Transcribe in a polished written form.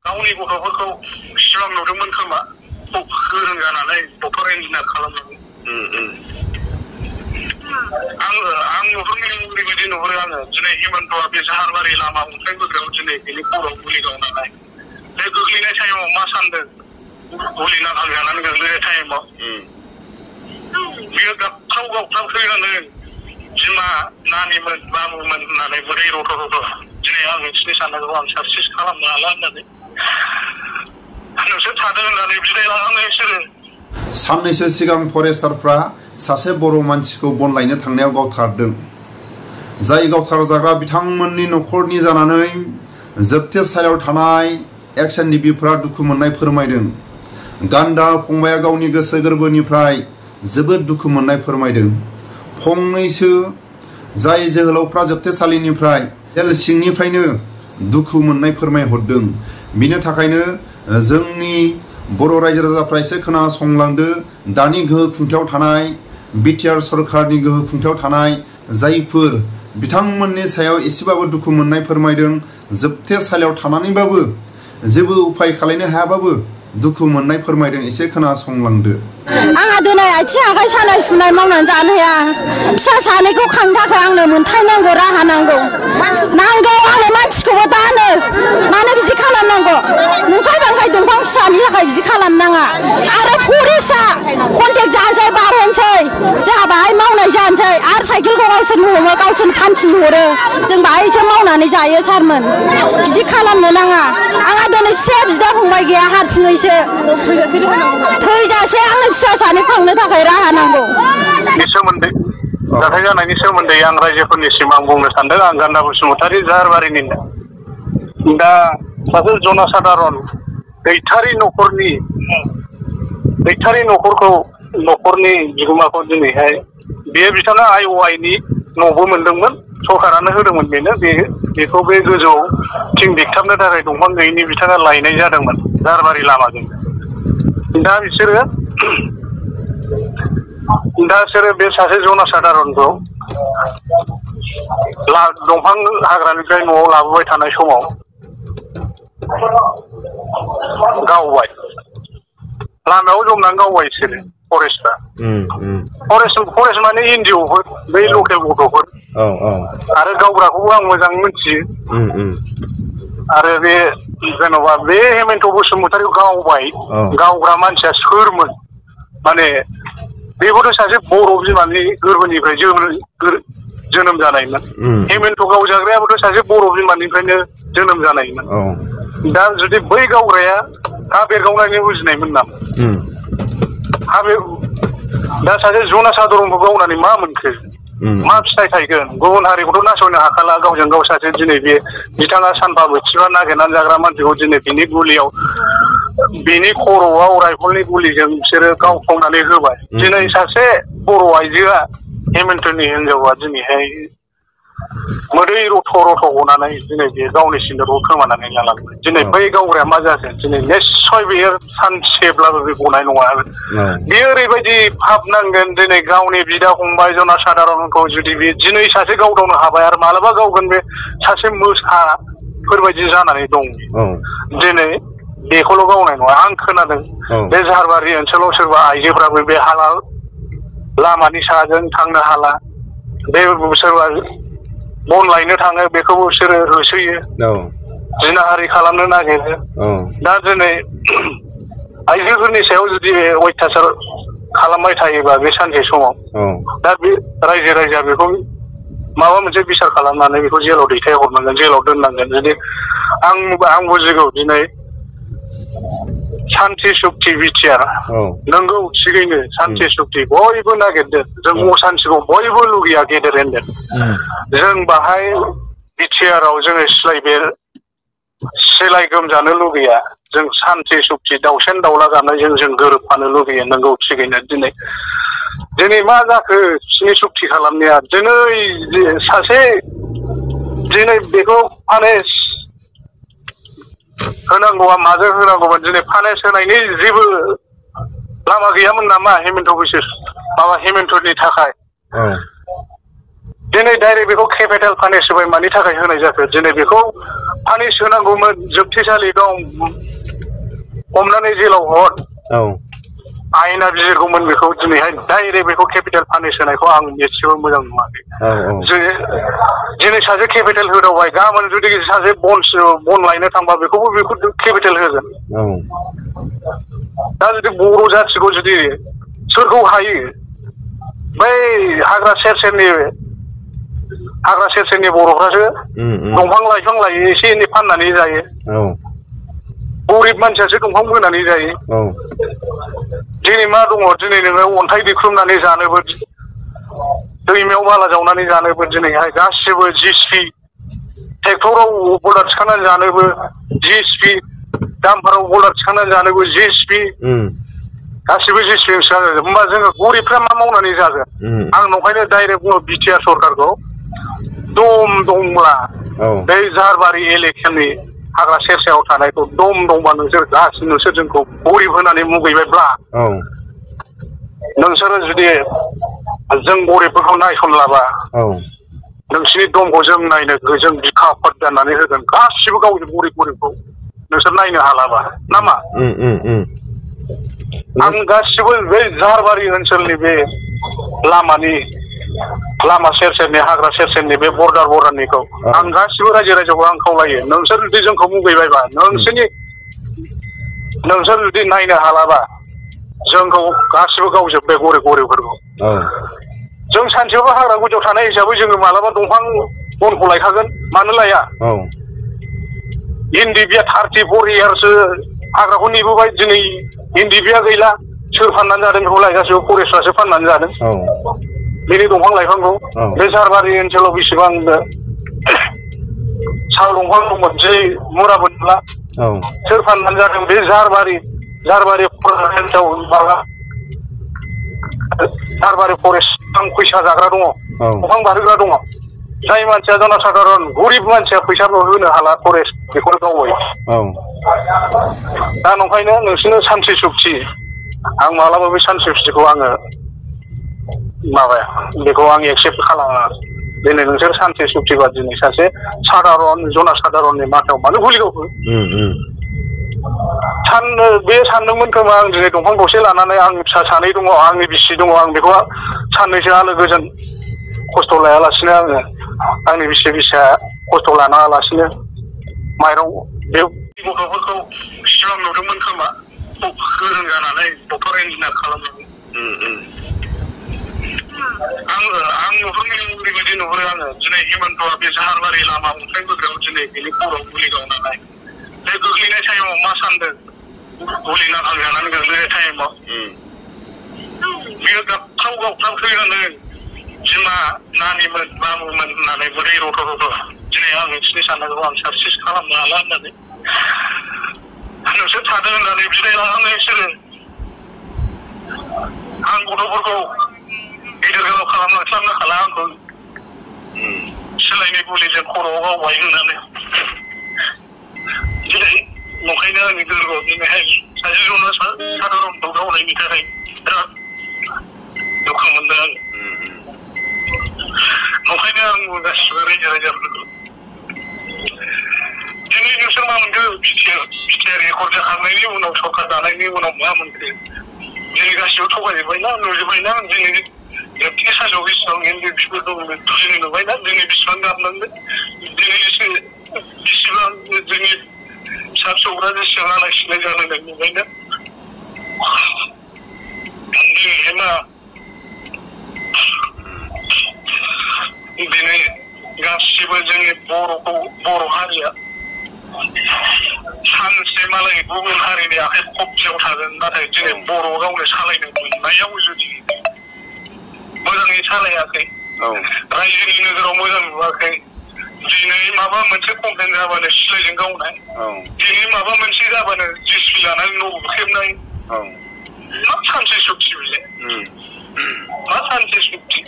गावनि गथ'फोरखौ सिमां नुदोंमोन खोमा गोरों जानानै डक्टर इन्जिनियार खालामनानै आं नुहुरनाय ओरैबायदि नुहुरो आङो दिनै हिमन्तआ बे जाहारबारि लामा अन्थाइ बोग्रायाव दिनै बेनि खर'आव गुलि गावनानै बे गोग्लैनाय टाइमाव मा सानदों गुलि नांखांजानानै गोग्लैनाय टाइमाव बियो गाबख्राव फैनानै बिमा नानिमोन बाबुमोन होननानै बोरै रथ' दिनै आं नोंसिनि साननायखौ आं साक्सेस खालामनो हाला होननानै नोंसोर थादों होननानै बिदाय लानानै बिसोरो साननैसो सिगां फरेस्टारफ्रा सासे बर' मानसिखौ बन लायनो थांनायाव गावथारदों। जाय गावथारजाग्रा बिथांमोननि न'खरनि जानानै जोबथेसालियाव थानाय एक्स एनडिबिफ्रा दुखु मोननाय फोरमायदों। गान्दा फंबाया गावनि गोसो गोरबोनिफ्राय जोबोद दुखु मोननाय फोरमायदों। फंनैसो जाय जोहोलावफ्रा जोबथेसालिनिफ्राय जेल सिंनिफ्रायनो दुखु मोननाय फोरमायहरदों। बिनि थाखायनो जोंनि बर' रायजो राजाफ्रा एसे खोनासंलांदो। दानि गोहो खुंथायाव थानाय बिटिआर सरकारनि गोहो खुंथायाव थानाय जायफोर बिथांमोननि सायाव एसेबाबो दुखु मोननाय फोरमायदों, जोबथेसालियाव थानानैबाबो जेबो उपाय खालामनो हायाबाबो दुखु मोननाय फोरमायदों। एसे खोनासंलांदो। आंहा दिनै आथिं आखाइ सानाय सुनाय मावनानै जानो हाया। फिसा सानैखौ खांनो थाखाय आंनो मोनथाय नांगौ, राहा नांगौ आंनो मानसिखौबो दानो मानो बिदि खालामनांगौ? नंखाय बांखाय दंफां फिसानि थाखाय बिदि खालामनाङा। आरो फरेस्टआ कन्टेक्ट जानोसै बारहोनोसै, जोंहा बाहाय मावनाय जानोसै आरो साइकेलखौ गावसोरनो हमो गावसोरनो फानफिन हरो। जों बाहायसो मावनानै जायो सारमोन, बिदि खालामनो नाङा। आंहा दिनै फिसाया बिदा फंबाय गैया, हारसिङैसो थैजासे आंनो फिसा सानै खांनो थाखाय राहा नांगौ। सोमोन्दै जाथाय जानायनि सोमोन्दै आं रायजोफोरनिसिम आं बुंनो सानदों। आं गान्दा बसुमतारी जाहारबारिनिनो। दा सासे जनसाधारन गैथारि न'खरखौ न'खरनि बिगोमाखौ दिनैहाय बेयो बिथाङा IOI-नि न'बो मोनदोंमोन, सरकारानो होदोंमोन बेखौ बे गोजौआव थिं दिगथाबनो थाखाय दंफां गैयिनि बिथाङा लायनाय जादोंमोन जाहारबारि लामाजों। दा बिसोरो बे सासे जनसाधारनखौ दंफां हाग्रानिफ्राय न'आव लाबोबाय थानाय समाव गावबाय, लामायाव जमनानै गावबाय बिसोरो फरेस्टआ। फरेस्ट माने NGO-फोर, बै लकेल गथ'फोर आरो गावग्राखौबो आं मोजां मिथियो। आरो बे जेन'बा बे हेमन्त बसुमतारीखौ गावबाय, गावग्रा मानसिया सोरमोन? माने बेबोथ' सासे बर' बिमानि गोरबोनिफ्राय जोनोम जानायमोन। हेमन्त गावजाग्रायाबोथ' सासे बर' बिमानिफ्रायनो जोनोम जानायमोन। दा जुदि बै गावग्राया हा बेरगावनायनि बुजिनायमोन नामा? दा सासे जनसाधारनखौ गावनानै मा मोनखो? मा फिथाइ थायगोन? गुबुन हारिखौथ' नासयनो हाखाला। गावजों गाव सासे दिनै बिथाङा सानफा बोथिबा नागिरनानै जाग्रा मानसिखौ दिनै बिनि गुलियाव, बिनि खर'आव राइफलनि गुलिजों बिसोरो गावखावनानै होबाय। दिनै सासे बर' आइजोआ, हेमन्तनि हिनजावा दिनैहाय मोदै रथ' गनानै दिनै बे गावनि सिन्दुरखौ खोमानानै लालांबाय। दिनै बै गावग्राया मा जागोन? दिनै निस्सय बेयो सानसेब्लाबो बे गनाय नङा। बेयो ओरैबायदि फाब नांगोन दिनै गावनि बिदा फंबाय जनसाधारनखौ जुदि बे दिनै सासे गावदावनो हाबाय आरो मालाबा गावगोन बे सासे मोसाफोरबायदि जानानै दं। दिनै बेखौल' गावनाय नङा। आं खोनादों बे जाहारबारि ओनसोलाव सोरबा आइजोफ्राबो बे हालाल लामानि साहाजों थांनो हाला, बे सोरबा बन लायनो थाङो बेखौबो बिसोरो होसोयो, जिनाहारि खालामनो नागिरो। दा दिनै आइजोफोरनि सायाव जुदि अयथासार खालामबाय थायोबा बे सानसे समाव, दा बे रायजो राजाया बेखौ माबा मोनसे बिसार खालामनानै बेखौ जेलाव दैथायहरनांगोन, जेलाव दोननांगोन। जुदि आं बुजिगौ दिनै शान्ति सुक्ति बिटिआर, नंगौ थिगैनो शान्ति सुक्ति बयबो नागिरदों। जों अशान्तिखौ बयबो लुगैया गेदेर एन्देर। जों बाहाय बिटिआरआव जोङो सिलाय गोमजानो लुगैया। जों शान्ति सुक्ति दाउसेन दाउला गाबनायजों जों गोरोबफानो लुगैयो। नंगौ थिगैनो दिनै मा जाखो स्नि सुक्ति खालामनाया? दिनै बेखौ पानेस होनांगौआ माजों होनांगौमोन? दिनै पानेस होनायनि जेबो लामा गैयामोन नामा हेमन्तनि थाखाय? दिनै डाइरेक्ट बेखौ केपिटेल पानेस होबाय, मानि थाखाय होनाय जाखो? दिनै बेखौ पानिस होनांगौमोन जोबथेसालि दं हमनानै जेलाव हर आयेना बिजिरगौमोन बेखौ दिनैहाय डाइरेक्ट बेखौ केपिटेल पानिस होनायखौ आं एसेबो मोजां नुवाखै दिनै सासे केपिटेल होदावबाय गाबोन जुदि सासे बन लायनो थांबा बेखौ केपिटेल होगोन दा जुदि बर' जाथिखौ जुदि सोरखौ हायो बै हाग्रा सेर सेरनि बर'फ्रासो दंफां लाइफां लायो एसे एनै फाननानै जायो गरिब मानसियासो दंफां बोनानै जायो दिनै मा दङ दिनै नोङो अन्थाइ देख्रुमनानै जानोबो दैमायाव बाला जावनानै जानोबो दिनैहाय गासिबो जिसिपि ट्रेक्टराव बल्दार थिखांनानै जानोबो जिसिपि दामफाराव बल्दार थिखांनानै जानोबो जिसिपि गासिबो जिसिपि होमबा जोङो गरिबफ्रा मा मावनानै जागोन आं नंखायनो डाइरेक्ट बुङो बिटिआर सरकारखौ दंब्ला बै जारबारि एलेक्सननि हाग्रा सेर थानायखौ दंबा नोंसोर जोंखौ गरिब होनानै मुगैबायब्ला नोंसोरो जुदि जों गरिबफोरखौ नायसनलाबा नोंसिनि दमखौ जों नायनो जों बिखा दाननानै होगोन गासिबो गावनि गरिबखौ नोंसोर नायनो हालाबा नामा आं गासिबो बे जारबारि ओनसोलनि बे लामा सेरनि हाग्रा सेरनि बे बर्डारनिखौ आं गासिबो रायजो राजाखौ आं खावलायो नोंसोर जुदि जोंखौ मुगैबायबा नोंसोर जुदि नायनो हालाबा जोंखौ गासिबो गावजोब्बाय गरिबफोरखौ जों सानसेयावबो हाग्रा गुदियाव थानाय हिसाबै जोङो मालाबा दंफां बनखौ लायखागोन मानो लाया एनडिबिआ 34 इयार्ससो हाग्राखौ नेबोबाय दिनै एनडिबिआ गैला सोर फाननानै जादों बेखौ लायगासिबो फरेस्टआसो फाननानै जादों बेनि दंफां लाइफांखौ बे जारबारि ओनसोलाव बेसेबां साल दंफां दंमोन जै मुरा मोनला सोर फाननानै जादों बे जारबारि फरेस्ट फैसा जाग्रा दङ दंफां बारहोग्रा दङ जाय मानसिया जनसाधारन गरिब मानसिया फैसा होनो हाला फरेस्ट बेखौनो गावबाय दा नंखायनो नोंसोरनो सान्थि सुक्ति आं मालाबाबो सान्थि सुक्तिखौ आङो माबाया बेखौ आं एक्सेप्ट खालामा दिनै नोंसोर सान्थि सुक्तिबा दिनै सासे जनसाधारननि माथायाव मानो गुलि गावखो बे सानदोंमोन खोमा आं दिनै दंफां दरसे लानानै आं फिसा सानै दङ आंनि बिसि दङ आं बेखौ साननैसो आलो गोजोन खस्थ' लायालासिनो आङो आंनि बिसिया खस्थ' लानाङालासिनो माइरं बे गथ'फोरखौ सिगां नुदोंमोन खोमा गोरों जानानै डक्टर इन्जिनियार खालामनांगौ आं ओरैबायदि नुहुरो आङो दिनै हिमन्तआ बे जाहारबारि लामा अन्थाइ बोग्रायाव दिनै बेनि खर'आव गुलि गावनानै बे गोग्लैनाय टाइमाव मा सानदों गुलि नांखांजानानै गोग्लैनाय टाइमाव बियो गाबख्राव फैनानै बिमा नानिमोन बाबुमोन होननानै बोरै रथ' दिनै आं नोंसिनि साननायखौ आं साक्सेस खालामनो हाला होननानै नोंसोर थादों होननानै बिदाय लानानै बिसोरो आं गथ'फोरखौ गिदिर गोलाव खालामलांस्लाबनो हाला आंखौ सोलायनाय गुलिजों खर'आव गावबाय होननानै दिनै नंखायनो आंनि गोरबोआव दिनैहाय सासे जनसाधारनखौ गावनायनि थाखाय बिराद दुखु मोनदों आङो नंखायनो आं गासिबो रायजो राजाफोरखौ दिनै नोंसोर मा मोनखो बिटिआर रेकर्ड जाखांनायनि उनाव सरकार दानायनि उनाव मा मोनखो दिनै गासिबो थगायजोब्बायना नुजोब्बायना दिनै जोबथेसालियाव बेसेबां एनडिबिफोर दं दिनै नुबायना दिनै बेसेबां गाबनांदों दिनै बेसेबां जोंनि फिसा फिसौफ्रा जेसेबां आलाय सिलाय जानांदों नुबायना दिनैहाय मा दिनै गासिबो जोंनि बर' हारिया सानसे मालाय गुबुन हारिनि आखाइ खबजायाव थागोन नाथाय दिनै बर' गावनो सालायनो मोननायाव जुदि मोजाङै सालायाखै रायजोनि नोजोराव मोजां नुवाखै दिनै माबा मोनसे कमप्लेन जाबानो सिलाइजों गावनाय दिनै माबा मोनसे जाबानो जिसिपि लानानै न' बुख्रेबनाय मा सान्थि सुक्ति बेलाय मा सान्थि सुक्ति